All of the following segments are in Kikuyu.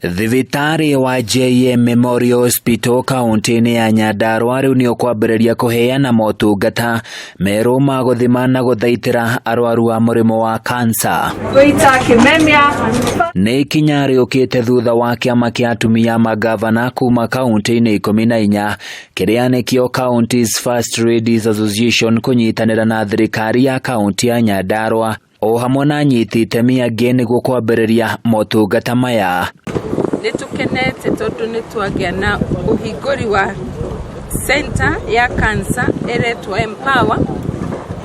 Thibitarĩ wa JM Memorial Hospital kaunti-inĩ ya Nyandarua rĩu nĩ ũkwambĩrĩria kũheana motungata merũ ma gũthima na gũthaitĩra arwaru a mũrimũ wa kansa. Rita Kimemia. Nĩ ikinya rĩũkĩte thutha wa kĩama kĩa atumia magavana kuma kaunti-inĩ 14 kĩrĩa nĩkĩo Counties First Ladies Association kũnyitanĩra na thirikari ya kaunti ya Nyandarua o hamwe na anyiti itemi angĩ nĩguo kwambĩrĩria motungata maya. Nĩ tũkenete tondũ nĩ twagĩa na ũhingũri wa center ya cancer ĩretwo Empower,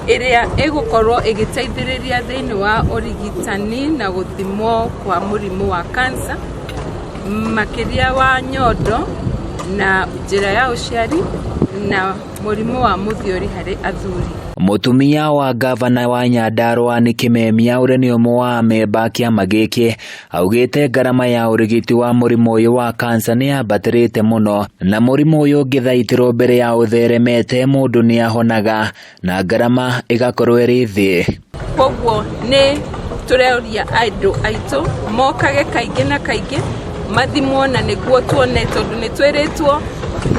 ĩrĩa ĩgũkorwo ĩgĩteithĩrĩria thĩinĩ wa ũrigitani na gũthimwo kwa mũrimũ wa cancer, makĩria wa nyondo na njĩra ya ũciari na mũrimũ wa mũthiori harĩ athuri. Mũtumia wa gavana wa Nyandarua nĩ Kimemia, ũrĩa nĩ ũmwe wa amemba a kĩama gĩkĩ, augĩte ngarama ya ũrigiti wa mũrimũ ũyũ wa kansa nĩ yambatĩrĩte mũno, na mũrimũ ũyũ ũngĩthaitĩrwo mbere ya ũtheremete, mũndũ nĩ ahonaga na ngarama ĩgakorwo ĩrĩ thĩ. Koguo nĩ tũroria andũ aitũ mokage kaingĩ na kaingĩ mathimwo, na nĩguo tuone, tondũ nĩ twĩrĩtwo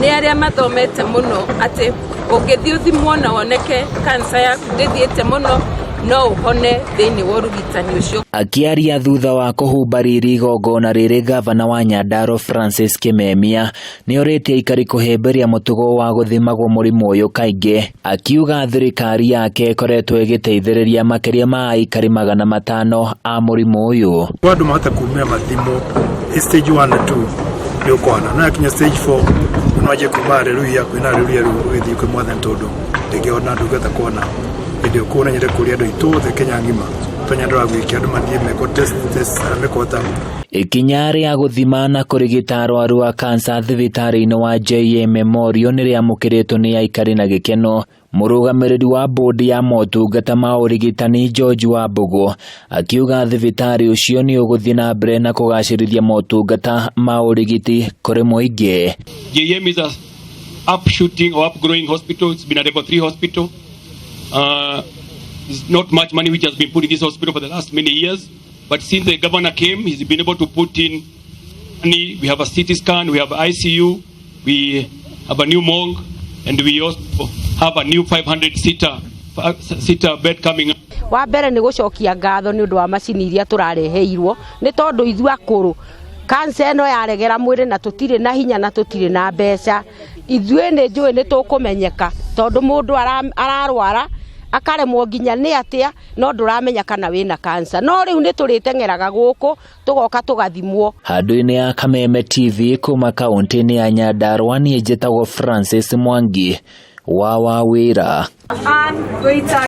nĩ arĩa mathomete mũno atĩ ũngĩthiĩ ũthimwo na woneke kansa yaku ndĩthiĩte mũno, no ũhone thĩinĩ wa ũrigitani ũcio. Akĩaria thutha wa kũhumba riri igongona rĩrĩ, gavana wa Nyandarua Francis Kimemia nĩ orĩtie aikari kũhĩmbĩria mũtugo wa gũthimagwo mũrimũ ũyũ kaingĩ, akiuga thirikari yake ĩkoretwo ĩgĩteithĩrĩria makĩria ma aikari 500 a mũrimũ ũyũ. Kwa andũ mahota kumĩra mathimwo stage 1 na 2, nĩ ũkũhona, no yakinya stage 4 no wanjie kuma haleluya, kwĩna haleluya rĩu ũgĩthiĩ kwĩ Mwathani, tondũ rĩngĩ ona ndũngĩhota kuona hĩndĩ ĩyo. Kuona nyende kũria andũ aitũ othe Kenya ng'ima to Nyandarua gwiki, andũ mathiĩ mekwo test arĩa mekũhota. Ikinya rĩa gũthima na kũrigita arwaru a kansa thibitarĩ-inĩ wa JA Memorial nĩ rĩamũkĩrĩtwo nĩ aikari na gĩkeno. Mũrũgamĩrĩri wa bodi ya motungata ma ũrigitani George Wambugu akiuga thibitarĩ ũcio nĩ ũgũthiĩ na mbere na kũgacĩrithia motungata ma ũrigiti kũrĩ mũingĩ. JM is a upshooting or upgrowing hospital. It's been a level 3 hospital. There's not much money which has been put in this hospital for the last many years. But since the governor came, he's been able to put in money. We have a CT scan, we have ICU, we have a new morgue, and we also have a new 500 seater bed coming up. Wa mbere nĩ gũcokia ngatho nĩ ũndũ wa macini iria tũrareheirwo, nĩ tondũ ithuĩ akũrũ kansa ĩno yaregera mwĩrĩ na tũtirĩ na hinya na tũtirĩ na mbeca, ithuĩ nĩ njũĩ nĩ tũkũmenyeka, tondũ mũndũ ararwara akaremwo nginya nĩ atĩa, no ndũramenya kana wĩna kansa, no rĩu nĩ tũrĩteng'eraga gũkũ tũgoka tũgathimwo. Handũ-inĩ ya Kameme TV kuma kaunti-inĩ ya Nyandarua, niĩ njĩtagwo Francis Mwangi wa Wawĩra. Ann Rita.